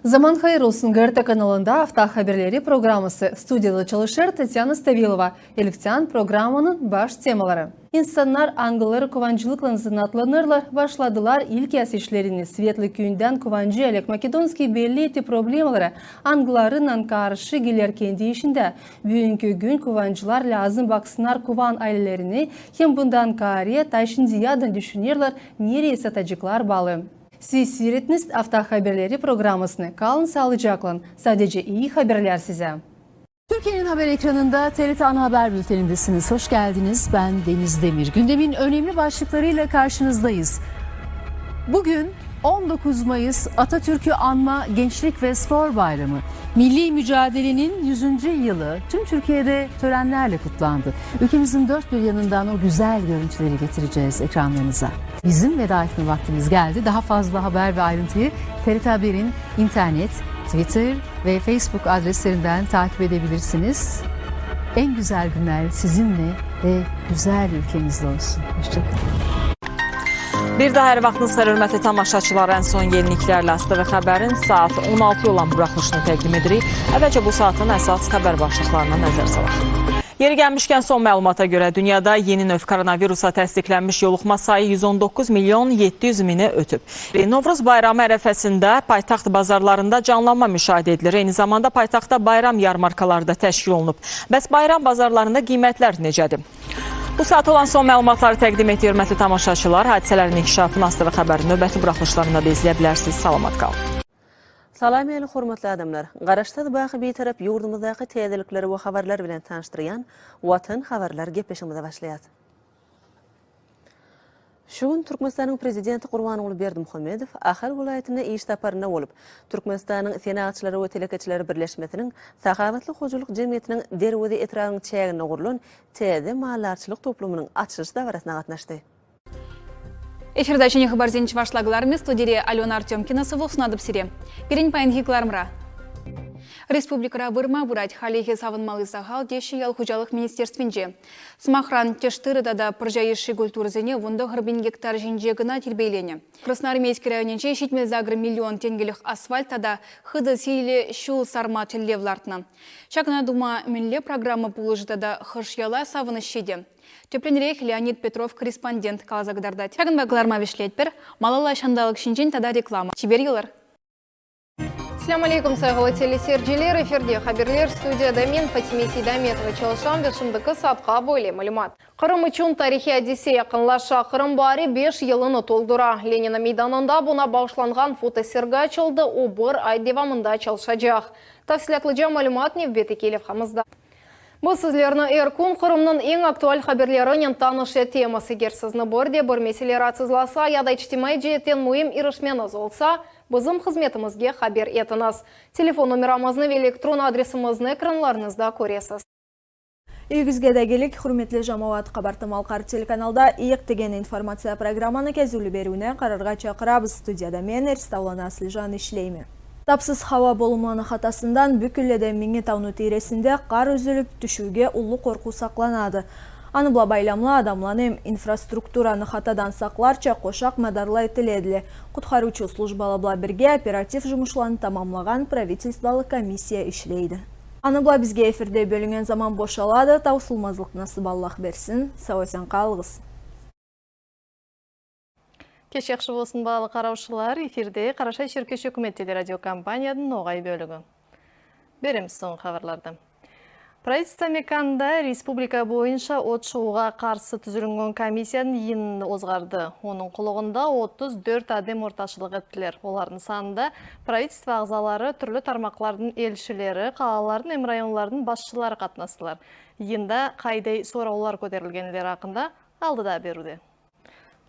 Zaman hayır olsun GRT kanalında Afta haberleri programması. Studiyada çalışır Tatyana Stavilova. Elektion programmanıñ baş temaları. İnsanlar angıları quvancılıqla zanaatlanırlar, başladılar ilk yaz işlerini. Svetlı köyünden quvancı Oleg Makedonskiy belli etti problemaları, angılarınan qarşı gelir kendi işinde. Bugünkü gün quvancılar lâzım baqsınlar quvan ailelerine, hem bundan kare taşın ziyadan düşünirler, nereye satacaqlar balı. Siz seyrettiñiz Afta haberleri programmasını. Qalın sağlıcaqla. Sadece iyi haberler size. Türkiye'nin haber ekranında TRT Ana Haber Bülteni'ndesiniz. Hoş geldiniz. Ben Deniz Demir. Gündemin önemli başlıklarıyla karşınızdayız. Bugün 19 Mayıs Atatürk'ü anma Gençlik ve Spor Bayramı. Milli mücadelenin 100. yılı tüm Türkiye'de törenlerle kutlandı. Ülkemizin dört bir yanından o güzel görüntüleri getireceğiz ekranlarınıza. Bizim veda etme vaktimiz geldi. Daha fazla haber ve ayrıntıyı TRT Haber'in internet, Twitter ve Facebook adreslerinden takip edebilirsiniz. En güzel günler sizinle ve güzel ülkemizle olsun. Hoşçakalın. Bir daha hər vaxtınız xeyir, hörmətli tamaşaçılar. Ən son yeniliklərlə ASTV xəbərin saat 16 olan buraxılışını təqdim edirik. Əvvəlcə bu saatın əsas xəbər başlıqlarına nəzər salaq. Yeri gəlmişkən son məlumata görə dünyada yeni növ koronavirusa təsdiqlənmiş yoluxma sayı 119 milyon 700 mini ötüb. Novruz bayramı ərəfəsində paytaxt bazarlarında canlanma müşahidə edilir. Eyni zamanda paytaxtda bayram yarmarkaları da təşkil olunub. Bəs bayram bazarlarında qiymətlər necədir? Bu saat olan son məlumatları təqdim etdik hörmətli tamaşaçılar. Hadisələrin inkişafını ASTV xəbərin növbəti buraxılışlarında da izləyə bilərsiniz. Salamat qalın. Salam ähli hormatly adamlar! Garaşsyz baky Bitarap ýurdumyzdaky täzelikleri we habarlar bilen tanyşdyrýan Watan habarlar gepleşigimize başlaýas. Şu gün Türkmenistanyň Prezidenti Gurbanguly Berdimuhamedow Ahal welaýatynda iş saparynda bolup, Türkmenistanyň Senagatçylary we telekeçileri birleşmesiniň Sahabatly hojalyk jemgyýetiniň Derweze etrabynyň çäginde gurlan täze maldarçylyk toplumynyň açylyş dabarasyna gatnaşdy. Эфирта ҫӗнӗ хыпарсен чӑвашла кӑларӑмӗ студире Алена Артемкина сывлӑх сунатӑп сире. Пирӗн паянхи кӑларӑмра. Республикӑра вырма пырать, хальлӗхе савӑнмалли сахал теҫҫӗ ял хуҫалӑх министерствинче. Сӑмахран, тӗш тырӑ тата пӑрҫа йышши культурӑсене 19 гектар ҫинче кӑна тирпейленӗ. Красноармейски районӗнче 78 миллион тенкӗлӗх асфальт тата хытӑ сийлӗ ҫул сарма тӗллев лартнӑ. Ҫакна тума мӗнле программа пулӑшӗ тата хӑш яла савӑнӑҫ ҫитӗ? Тӗплӗнрех Леонид Петров корреспондент каласа кӑтартать. Ҫакӑнпа кӑларма вӗҫлетпӗр. Малалла ҫанталӑк ҫинчен тата реклама. Чипер юлӑр! Селям алейкум, sayğılı teleseyirciler. Efirde haberler studiyada men Fatime Seydametova çalışam ve şimdiki saatqa böyle malümat. Qırım içün tarihiy adise yaqınlaşa. Qırım baari beş yılını toldura. Lenina meydanında buña bağışlanğan fotosergi açıldı, o bir ay devamında çalışacaq. Tafsilâtlıca malümat nevbetteki levhamızda. Biz sizlerni er kün Qırımnıñ eñ aktual haberlerinen tanış etemiz. Eger sizni bir de bir mesele raatsızlasa ya da içtimaiy ceetten müim irişmeñiz olsa, bizim hızmetimizge haber etiñiz. Telefon nomeramıznı ve elektron adresimizni ekranlarıñızda köresiz. Üyügizge de kelik, hürmetli jamaat, Qabartı-Malqar telekanalda İyıq degen informatsiya programmanı kezüli berüvine qararğa çaqıramız. Studiyada men, Erstavlana Aslijan, işleymen. Tapsız hava bolumlanı hatasından Büküllede Miñi taunı tiresinde qar üzülip tüşüvge ullu qorqu saqlanadı. Anıbla baylamlı adamlan em infrastrukturanı hatadan saqlarça qoşaq madarla etilediler. Qutqaruvçı slujbalabla birge operativ jumuşlanı tamamlağan pravitelstvalı komissiya işleydi. Anıbla bizge efirde bölüngen zaman boşaladı, tavsılmazlıq nasip Allah bersin, sağ-esen qalğız. Keç yahşı bolsun balalı qaravşılar, efirde Qaraşay-Çerkeş ükümet teleradiokompaniyanıñ noğay bölügi. Beremiz soñğı haberlerdi. Pravitelstvo mekanında respublika boyunca ot şığuğa qarsı tüzülingen komissiyanıñ yıyınını ozğardı. Onıñ qulluğında 34 adam ortaşılıq ettiler. Olarnıñ sanında pravitelstvo ağzaları, türlü tarmaqlarnıñ elşileri, qalalarnıñ em rayonlarnıñ başçıları qatnastılar. Yıyında qayday soravlar köterilgenleri aqqında aldıda berüvde.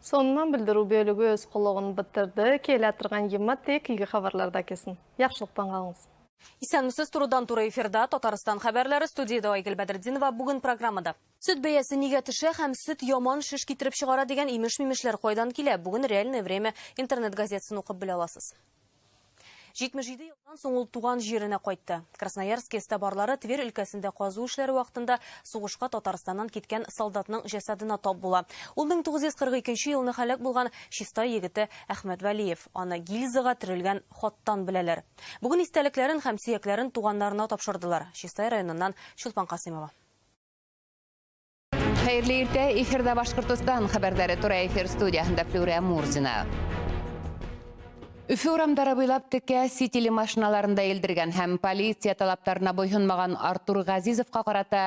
Soñundan bildirüv bölügi öz qulluğını bitirdi. Kelâtırğan yıma tek iyi habarlarda kelsin. Yahşılıqtan qalıñız. İsenmisiz, turudan-turu efirda Tatarstan haberleri, studiyada Aygül Bedretdinova, bugün programmada. Сөт бәясе нигә төшә һәм сөт яман шеш китереп чыгара дигән имеш-мимешләр кайдан килә? Бүген Реальное время интернет газетасын укып белә аласыз. 77 елдан соң ул туган җиренә кайтты. Красноярск эзтабарлары Тверь өлкәсендә казу эшләре вакытында сугышка Татарстаннан киткән солдатның җәсадына тап була. Ул 1942 елны һәлак булган Чистай егете Әхмәт Вәлиев. Аны гильзага төрелгән хаттан беләләр. Бүген истәлекләрен һәм сөякләрен туганнарына тапшырдылар. Чистай районыннан Чулпан Касыймова. Хәерле иртә, эфирда Башкортостан хәбәрләре тура эфир студияһында Флюрә Мурзина. Өфе урамдары буйлап текә ситили машиналарында елдергән һәм полиция талаптарына буйһынмаган Артур Газизовка карата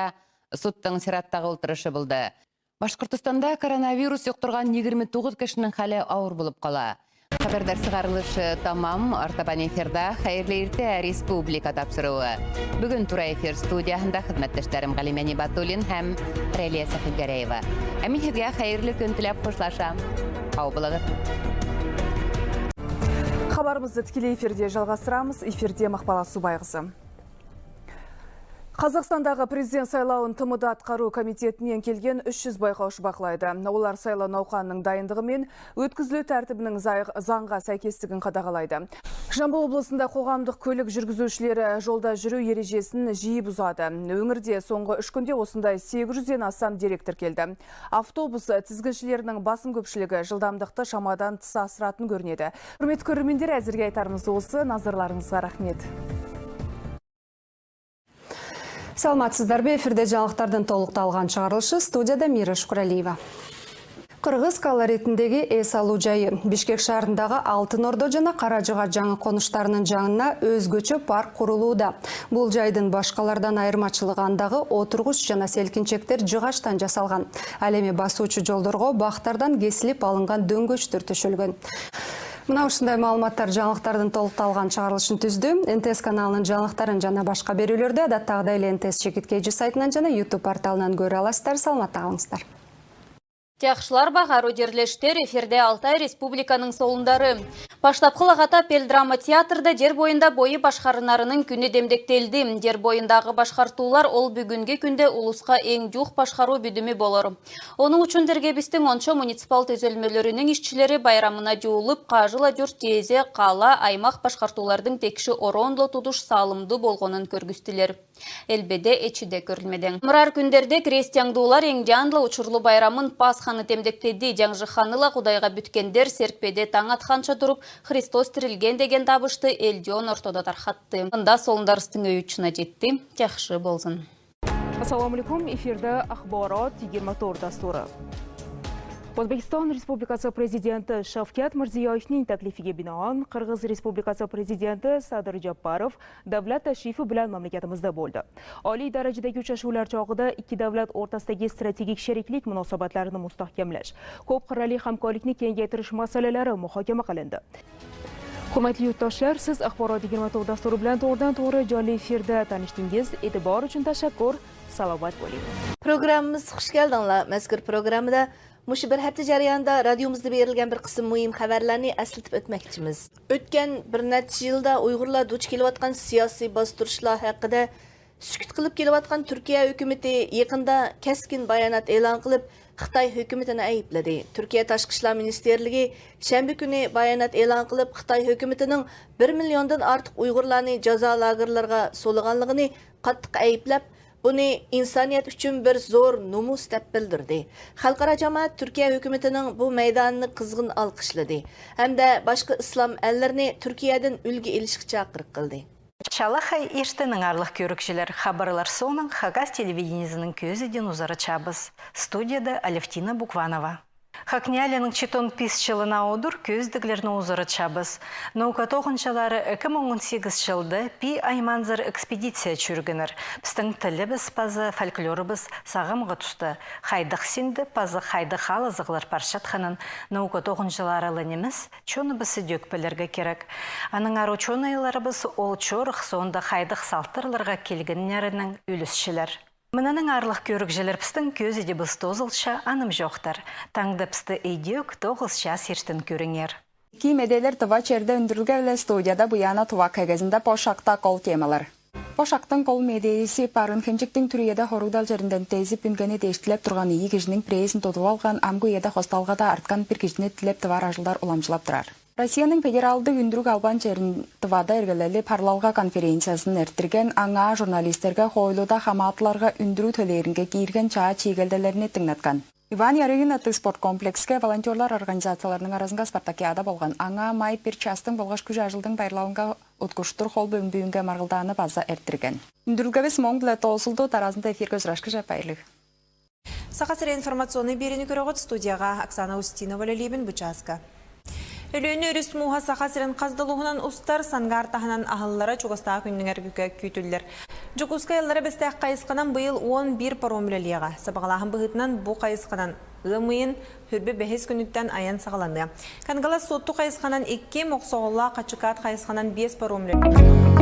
судтың чираттагы утырышы булды. Башкортостанда коронавирус йоктырган 29 кешенең хәле авыр булып кала. Хәбәрдәр чыгарылышы тамам. Артабан эфирда Хәерле иртә республика тапшыруы. Бүген тура эфир студияһында хезмәттәшләрем Галимә Нибатуллин һәм Рәлия Сәхибгәрәева. Ә мин сезгә хәерле көн теләп хушлашам. Һау булыгыз. Хабарымызды тікелей эфирде жалғастырамыз. Эфирде Мақпал Асубайқызы. Қазақстандағы президент сайлауын ТМД атқару комитетінен келген 300 байқаушы бақылайды. Олар сайлау науқанының дайындығы мен өткізілу тәртібінің заңға сәйкестігін қадағалайды. Жамбыл облысында қоғамдық көлік жүргізушілері жолда жүру ережесін жиі бұзады. Өңірде соңғы үш күнде осындай 800-ден астам дерек тіркелді. Автобус тізгіншілерінің басым көпшілігі жылдамдықты шамадан тыс асыратын көрінеді. Құрметті көрермендер, әзірге айтарымыз осы. Назарларыңызға рахмет. Саламатсыздарбы, эфирде жаңалықтардың толықталған чыгарылышы, студияда Мира Шукуралиева. Кыргыз колоритиндеги эс алуу жайы. Бишкек шаарындагы Алтын Ордо жана Кара Жыгач жаңы конуштарынын жанына өзгөчө парк курулууда. Бул жайдын башкалардан айырмачылыгы андагы отургуч жана селкинчектер жыгачтан жасалган. Ал эми басуучу жолдорго бактардан кесилип алынган дөңгөчтөр төшөлгөн. Мына ушундай маалыматтар жаңылыктардын толукталган чыгарылышын түздү. НТС каналынын жаңылыктарын жана башка берүүлөрдү адаттагыдай эле НТС чекит kg сайтынан жана YouTube порталынан көрө аласыздар. Саламатта калыңыздар. Тяхшлар бағару дерлештер эфирде Алтай Республиканың солындары. Баштапқы лағата Пелдрама театрда жер бойында бойы башқарынарының күні демдектелді. Жер бойындағы башқартулар ол бүгінгі күнде улусқа ең жуқ башқару бүдімі болыр. Оның үшін дергебістің онша муниципал төзелмелерінің ішчілері байрамына жуылып, қажыла жұрт тезе, қала, аймақ башқартулардың текші оронлы тудуш салымды болғанын көргүстілер. Элбеде эчиде көрілмеден. Мұрар күндерде крестьяндуулар эң жанлы учурлу байрамын Пасханы темдектеди. Жаңжы Кудайга бүткендер серпеде таң атканча туруп Христос тирилген деген табышты элдион ортодо тархатты. Мында солундарстын өйүчүнө жетти. Жакшы болсун. Ассаламу алейкум. Эфирде Ахборот 24 дастуры. O'zbekiston Respublikasi Prezidenti Shavkat Mirziyoyevning taklifiga binoan Qirg'iz Respublikasi Prezidenti Sadir Japarov davlat tashrifi bilan mamlakatimizda bo'ldi. Oliy darajadagi uchrashuvlar chog'ida ikki davlat o'rtasidagi strategik sheriklik munosabatlarini mustahkamlash, ko'p qirrali hamkorlikni kengaytirish masalalari muhokama qilindi. Hurmatli yurtdoshlar, siz Axborot 24 dasturi bilan to'g'ridan-to'g'ri jonli efirda tanishdingiz. E'tibor uchun tashakkur. Salomat bo'ling. Programmamiz xush keldinglar. Mazkur programmada Muşu bir hafta jarayonida radiomizda berilgan bir qism muhim xabarlarni eslatib o'tmoqchimiz. O'tgan bir necha yilda Uyg'urlar duch kelayotgan siyosiy bostirishlar haqida sukut qilib kelayotgan Turkiya hukumati yaqinda keskin bayonot e'lon qilib, Xitoy hukumatini aybladi. Turkiya Tashqi ishlar ministrligi shanba kuni bayonot e'lon qilib, Xitoy hukumatining 1 milliondan ortiq Uyg'urlarni jazo lagerlariga so'laganligini qattiq ayblab, Buni insoniyat uchun bir zo'r nomus deb bildirdi. Xalqaro jamoat Turkiya hukumatining bu maydonini qizg'in olqishladi hamda boshqa islom ellarini Turkiyadan ulgi ilishga chaqiriq qildi. Чалахай иштінің арлық көрікшілер хабарлар соның Хагас телевидениесінің көзіден ұзары чабыз. Студияда Алевтина Букванова. Хакнялінің читон пис чылына одур көздіглерін узыры чабыз. Наука тоғыншалары 2018 жылды пи айманзыр экспедиция чүргінір. Біздің тілібіз пазы, фольклорыбыз сағымға түсті. Хайдық синді пазы хайды халызығылар паршатханын наука тоғыншалары лынеміз чоны бісі дөкпілерге керек. Аның ар ученыйларыбыз ол чорық сонда хайдық салтырларға келгінлерінің үлісшілер. Мынаның арлық көрік желер пістің көзі де бұз тозылша аным жоқтар. Таңды пісті эйдеук тоғызша сертін көріңер. Ки меделер тыва черде үндірілгәлі студияда бұяна тува кәгізінде пошақта кол темалар. Пошақтың кол медейсі парын хенчіктің түриеде хорудал жерінден тезіп үнгені дештілеп тұрған ии кежінің прейсін тотып алған амгу еде хосталға да артқан бір кежіне тілеп тывар ажылдар уламжылап тұрар. Россиянын федералды үндүрүк албан жерин Тывада эргелели парлалга конференциясын эртирген аңа журналисттерге хойлуда хаматларга үндүрүү төлөөрүнге кийирген чаа чийгелделерин тыңнаткан. Иван Ярыгин аты спорт комплекске волонтерлар организацияларының арасында спартакиада болгон. Аңа май бир частың болгош күж ажылдың байрлауынга уткуштур хол бөңбүйүнгө маргылдааны база эрттирген. Үндүрүлгөбүз моң биле тоосулду таразында эфирге үзрашкы жапайлык. Саха сире информационный берини көрөгөт студияга Оксана Устинова лебин бучаска. Өлүөнэ өрүс мууһа Саха сирин хас да улууһунан устар, Сангаар таһынан аһыллара чугастааҕы күннүгэр күүтүллэр. Дьокуускай Аллара Бэстээх хайысханан быйыл 11 паром үлэлиэҕэ. Сабаҕалааһын быһыытынан бу хайысханан ыам ыйын хүрбэ бэһис күнүттэн айан саҕаланыа. Кангалас Суотту хайысханан 2, Мохсоҕоллоох Хачыкаат хайысханан 5 паром үлэлиэҕэ.